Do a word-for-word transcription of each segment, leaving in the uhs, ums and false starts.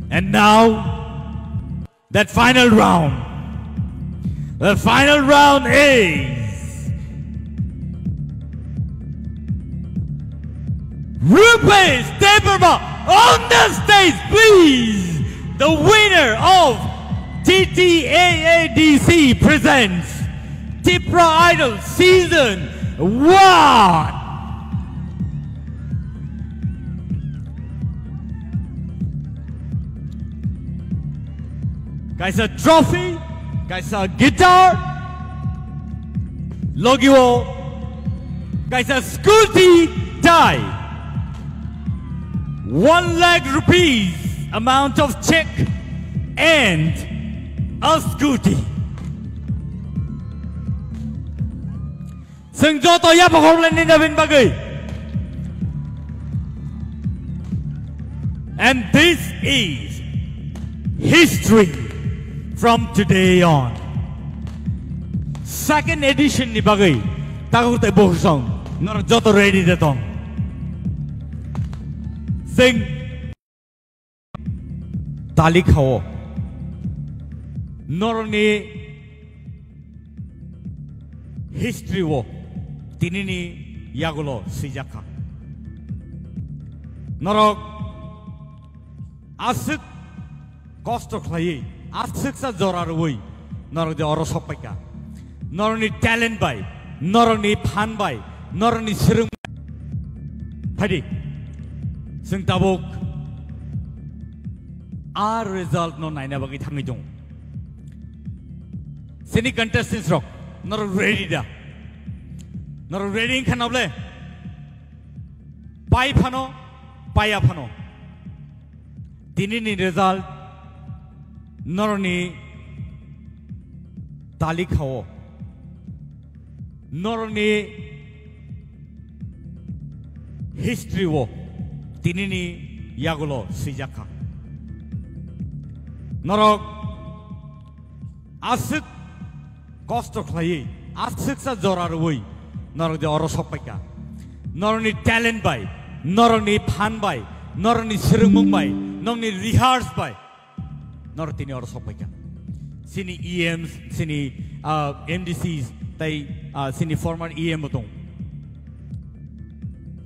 And now, that final round. The final round is Rupesh Debbarma on the stage, please. The winner of T T A A D C presents Tipra Idol Season one. Kaisa trophy, kaisa guitar, logio, kaisa scooty tie, one lakh rupees amount of check and a scooty. Chwng joto yapha khoroknai nini bagwi. And this is history from today on. Second edition ni bagwi takhuk tei bukhuk song norok joto ready de tong. Chwng tali khao. Norokni history o tinini yagulo swijak kha. Norok aswk kosto khlaiwi, aswksa jora rwui norok je oro sok paikha. Norokni talent bai, norokni phan bai, norokni swrwng phaidi. Chwng tabuk a result no naina bagwi thangwi tongo. Chini contestants rok, norok ready da? Norok ready wngkha na ble? Pai phano, paiya phano. Tinini result norokni tali khao. Norokni history o tinini yagulo swijak kha. Norok aswk kosto khlaiwi, aswksa jora rwui norok je oro sok paikha. Norokni talent bai, norokni phan bai, norokni swrwngmung bai, norokni rehearse bai norok tini oro sok paikha. Chini E Ms, chini, ah, M D Cs tei, ah, chini former E M bo tong.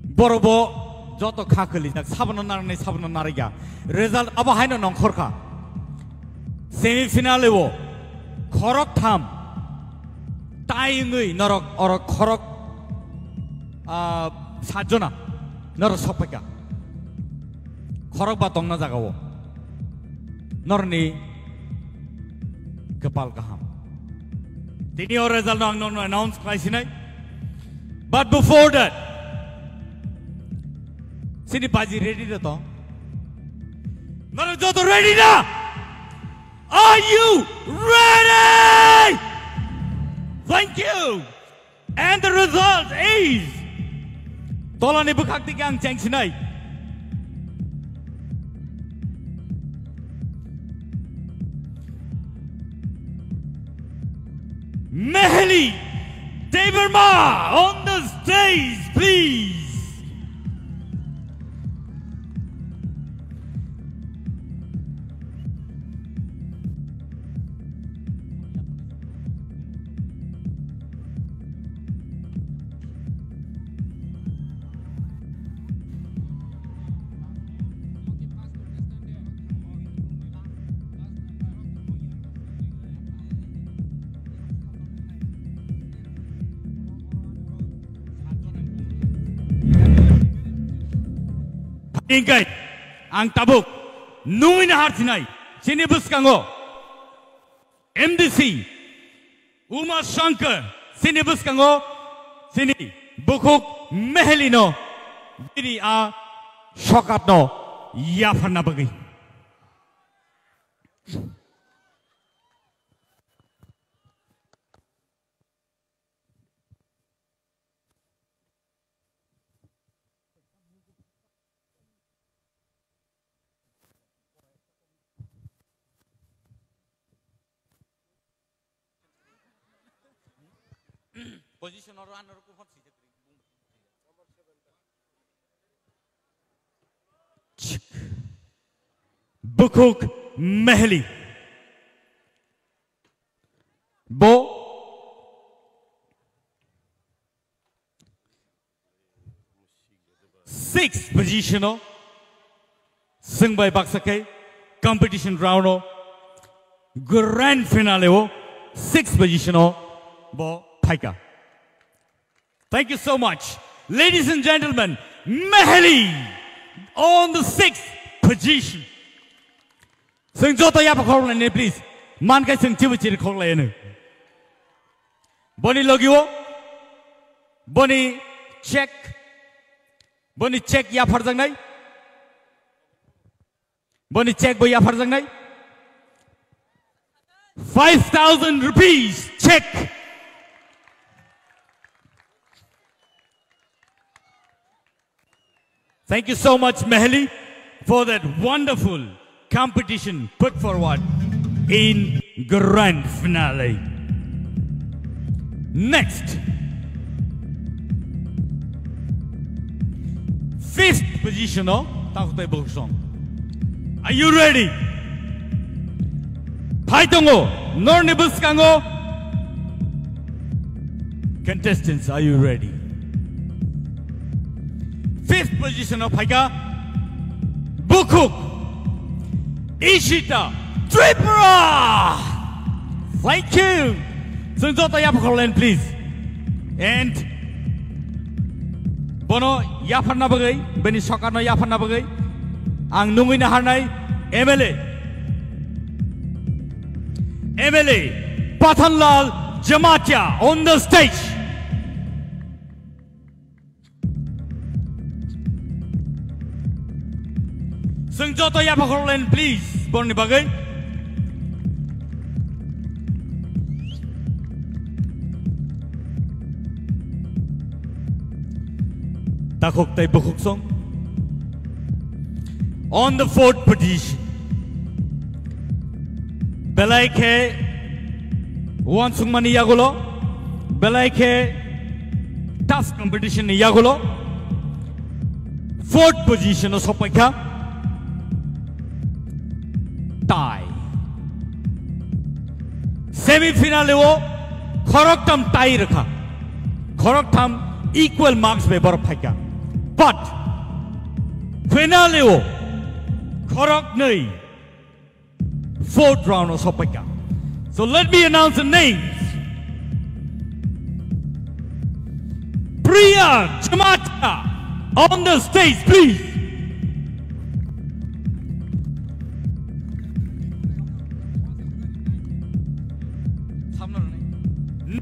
Borok bo joto kha kwlijak, sabono narwknai, sabono narwkya. Result abo haino nongkhor kha. Semi final o khorok tham tai wngwi norok oro khorok, ah, sat jona norok sok paikha. Khorok ba tongna jaga o norokni kwpal kaham. Tini o result no ang nono announce khlai sinai. But before that, chini baji ready da to? Norok joto ready da? Are you ready? Thank you. And the result is, tolani bwkhak dike ang cheng sinai. Meheli Debbarma on the stage, please. Hingkai ang tabuk nungwi na harsinai chini bwskango M D C Uma Shankar, chini bwskango chini bukhuk Meheli no bini a sokap no yapharna bagwi. Position oro ano rukun hot sijak ring. Chik. Bukhuk Mehli. Bo sixth position o swngbai baksa khe competition round o grand finale o sixth position o bo phaika. Thank you so much. Ladies and gentlemen, Mehli on the sixth position. Swng joto yapha khoroknai, please. Mankai swng chibu chiri khoroknai. Boni logio, boni check, boni check yapharjaknai. Boni check bo yapharjaknai. Five thousand rupees check. Thank you so much, Mehli, for that wonderful competition put forward in grand finale. Next, fifth position o Takhuk Tai Bukhuk song. Are you ready? Phai tongo, norni bwskango. Contestants, are you ready? Fifth position o phaika Bukhuk Ishita Tripura. Thank you. Swng joto yapha khoroknai, please. And bono yapharna bagwi, bini sokarno yapharna bagwi ang nungwi naharnai M L A, M L A Pathanlal Jamatia on the stage. Swng joto yapha khoroknai, please, borni bagwi. Takhuk Tai Bukhuk song. On the fourth position. Belai khe uansukmani yagulo, belai khe tough competition ni yagulo fourth position o sokpaikha. Tie. Semi final o khoroktham tie rwkha. Khoroktham equal marks bai borok phaikha. But finale o khoroknwi fourth round o sokpaikha. So let me announce the names. Priya Jamatia on the stage, please.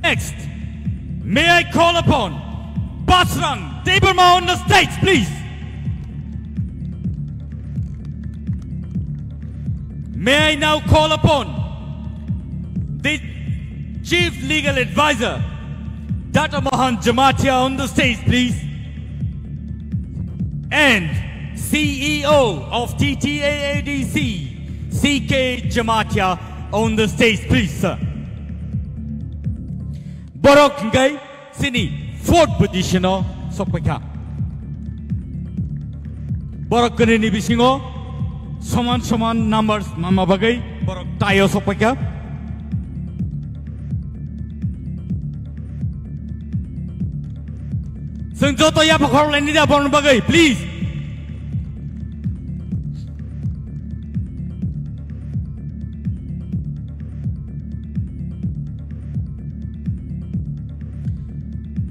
Next, may I call upon Basrang Debbarma on the stage, please. May I now call upon the Chief Legal Advisor, Doctor Mohan Jamatia, on the stage, please. And C E O of T T A A D C, C K Jamatia, on the stage, please, sir. Borok hingkai chini fourth position o sokpaikha. Borok kwnwi ni bisingo soman soman numbers manma bagwi borok tie o sokpaikha. Chwng joto yapha khoroknai nida borokni bagwi, please.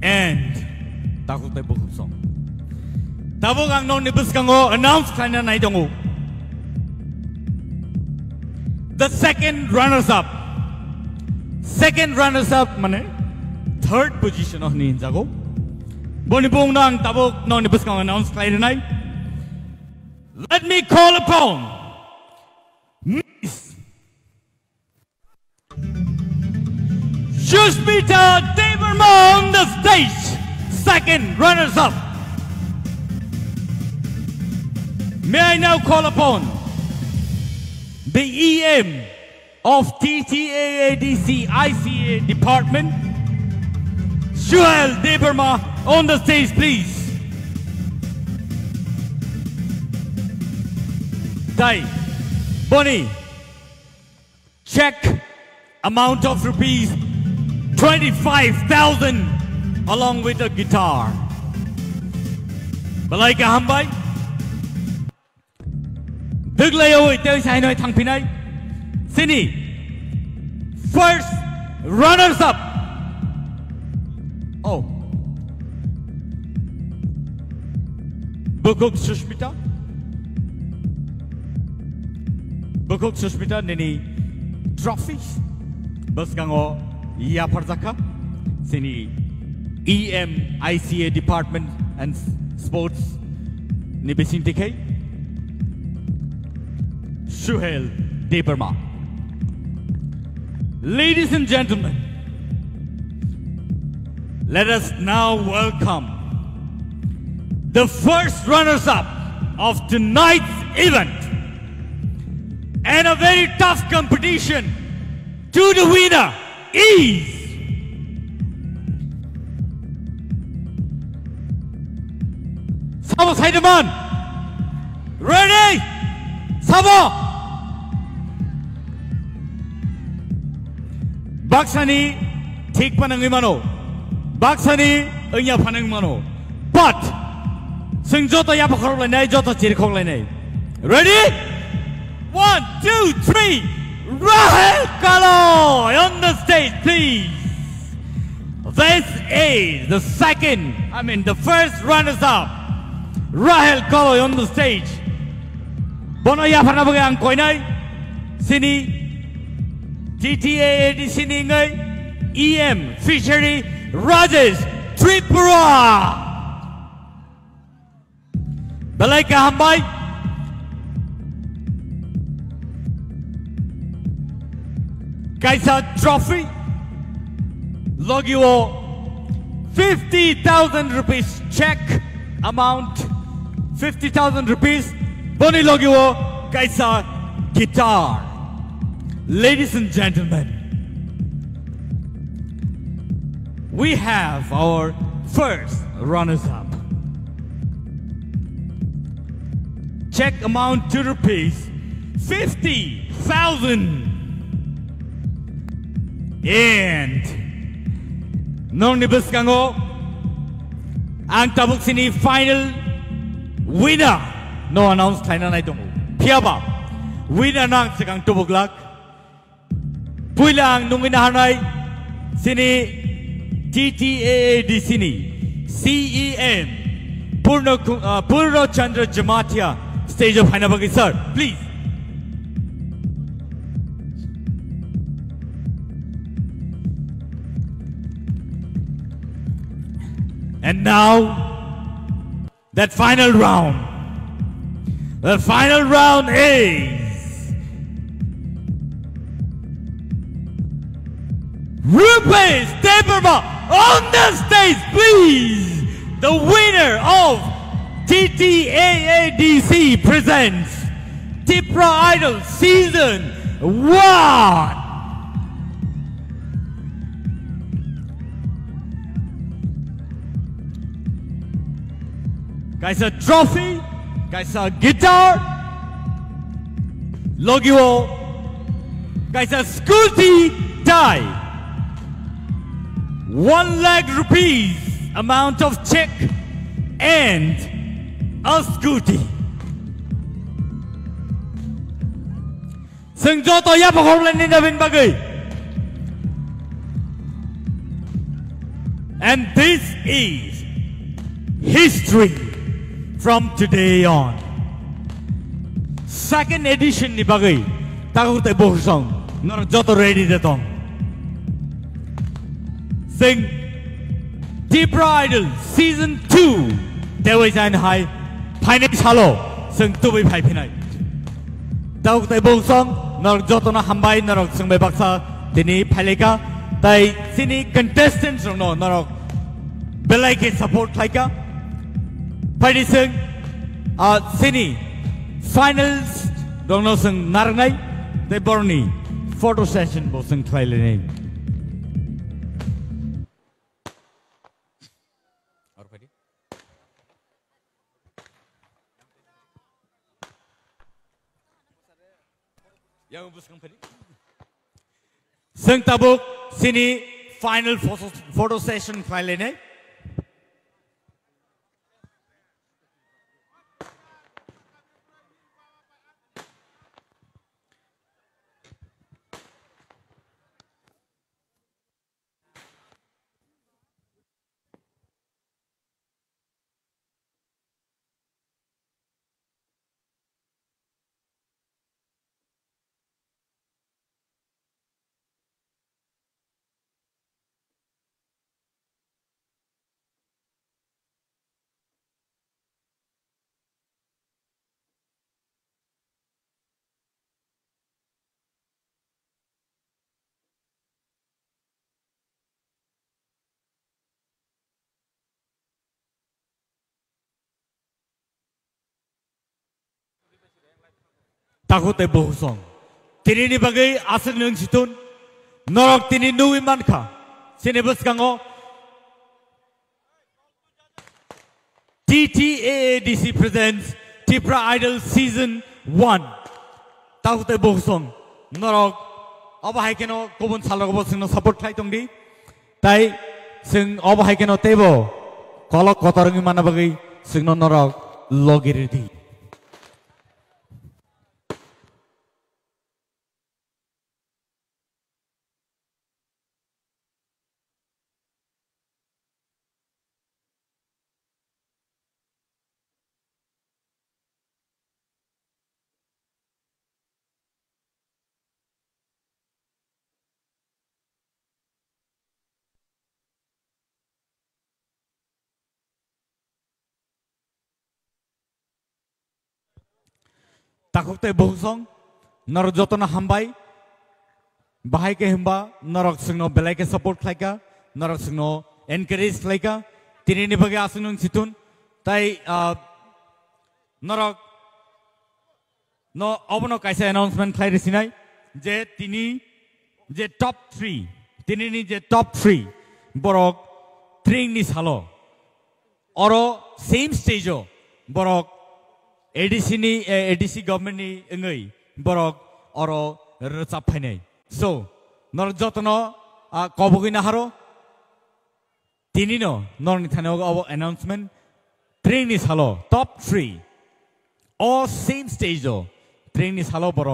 And Takhuk Tai Bukhuk song. Tabuk ang nokni bwskango announce khlaina nai tongo. The second runners up. Second runners up mane third position o hwnwi hinjago. Boni bumungno ang tabuk nokni bwskango announce khlai rwnai. Let me call upon Miss Sushmita Debbarma on the stage, second runners up. May I now call upon the E M of T T A A D C I C A department, Suhel Debbarma on the stage, please. Tai. Boni, check amount of rupees twenty-five thousand along with a guitar. Belai kaham bai. Dwglaiwi tei sainoi thangphinai. Sini first runners up. Oh. Bukuk Sushmita. Bukuk Sushmita nini trophy bwskango yapharjakha. Sini E M I C A Department and Sports ni bising tikhai Suhel Debbarma. Ladies and gentlemen, let us now welcome the first runners-up of tonight's event. And a very tough competition to the winner is Sabo Saidaman. Ready? Sabo. Baksani thik panangwi mano. Baksani wngya phanang mano. But, chwng joto yapakhorok lainai, joto chirikhok lainai. Ready? One, two, three. Rahel Kaloi on the stage, please. This is the second, I mean, the first runners-up. Rahel Kaloi on the stage. Bono yapharna bagwi ang koinai. Sini T T A A D C ni wngwi E M Fishery Rajesh Tripura. Belai kaham bai. Kaisa trophy. Logi o fifty thousand rupees check amount. Fifty thousand rupees. Boni logi o kaisa guitar. Ladies and gentlemen, we have our first runners-up. Check amount to rupees fifty thousand. And nongni bwskango ang tabuk sini final winner no announce khlaina nai tongo. Phiyaba winner no ang swkang tubuk lak. Puila ang nungwi naharnai sini T T A A D C ni C E M Purno Ku-, uh, Purno Chandra Jamatia stage o phaina bagwi, sir, please. And now, that final round. The final round is Rupesh Debbarma on the stage, please. The winner of T T A A D C presents Tipra Idol Season one. Kaisa trophy, kaisa guitar, logi o kaisa scooty tie, one lakh rupees amount of check and a scooty. Chwng joto yapha khoroknai nini bagwi. And this is history from today on. Second edition ni bagwi takhuk tei bukhuk song norok joto ready de tong. Chwng Tipra Idol Season two tei waisa hai phainai salo chwng tubui phai phinai. Tabuk tei bukhuk song norok jotono hambai, norok chwng bai baksa tini phailai kha, tei chini contestants rokno norok belai khe support khlai kha. Phaidi chwng, ah, chini finals rokno chwng narwknai tei borokni photo session bo chwng khlai lainai. Yang bwskang phani. Chwng tabuk chini final photo, photo session khlai lainai. Takhuk tei bukhusong. Tinini bagwi aswk nwng situn. Norok tini nugwi mankha. Chini bwskango T T A A D C presents Tipra Idol Season one. Takhuk tei bukhusong. Norok obo hai kheno kubun salrogo bo chwngno support khlai tongdi. Tai chwng obo hai kheno teibo kolok kotor wngwi manna bagwi chwngno norok logi rwdi. Takhuk tei bukhusong, norok jotono hambai. Bahai khe hwnba norok chwngno belai khe support khlaika, norok chwngno encourage khlaika. Tinini bagwi aswk nwng situn. Tai, ah, norok no obono kaisa announcement khlai rwsinai je tini je top three, tinini je top three borok tringni salo oro same stage o borok A D C ni, eh, A D C government ni wngwi borok oro rwchap phainai. So, norok jotono, ah, kobogwi naharo. Tinino norokni thani ogo obo announcement. Tringni salo top three. O same stage o tringni salo borok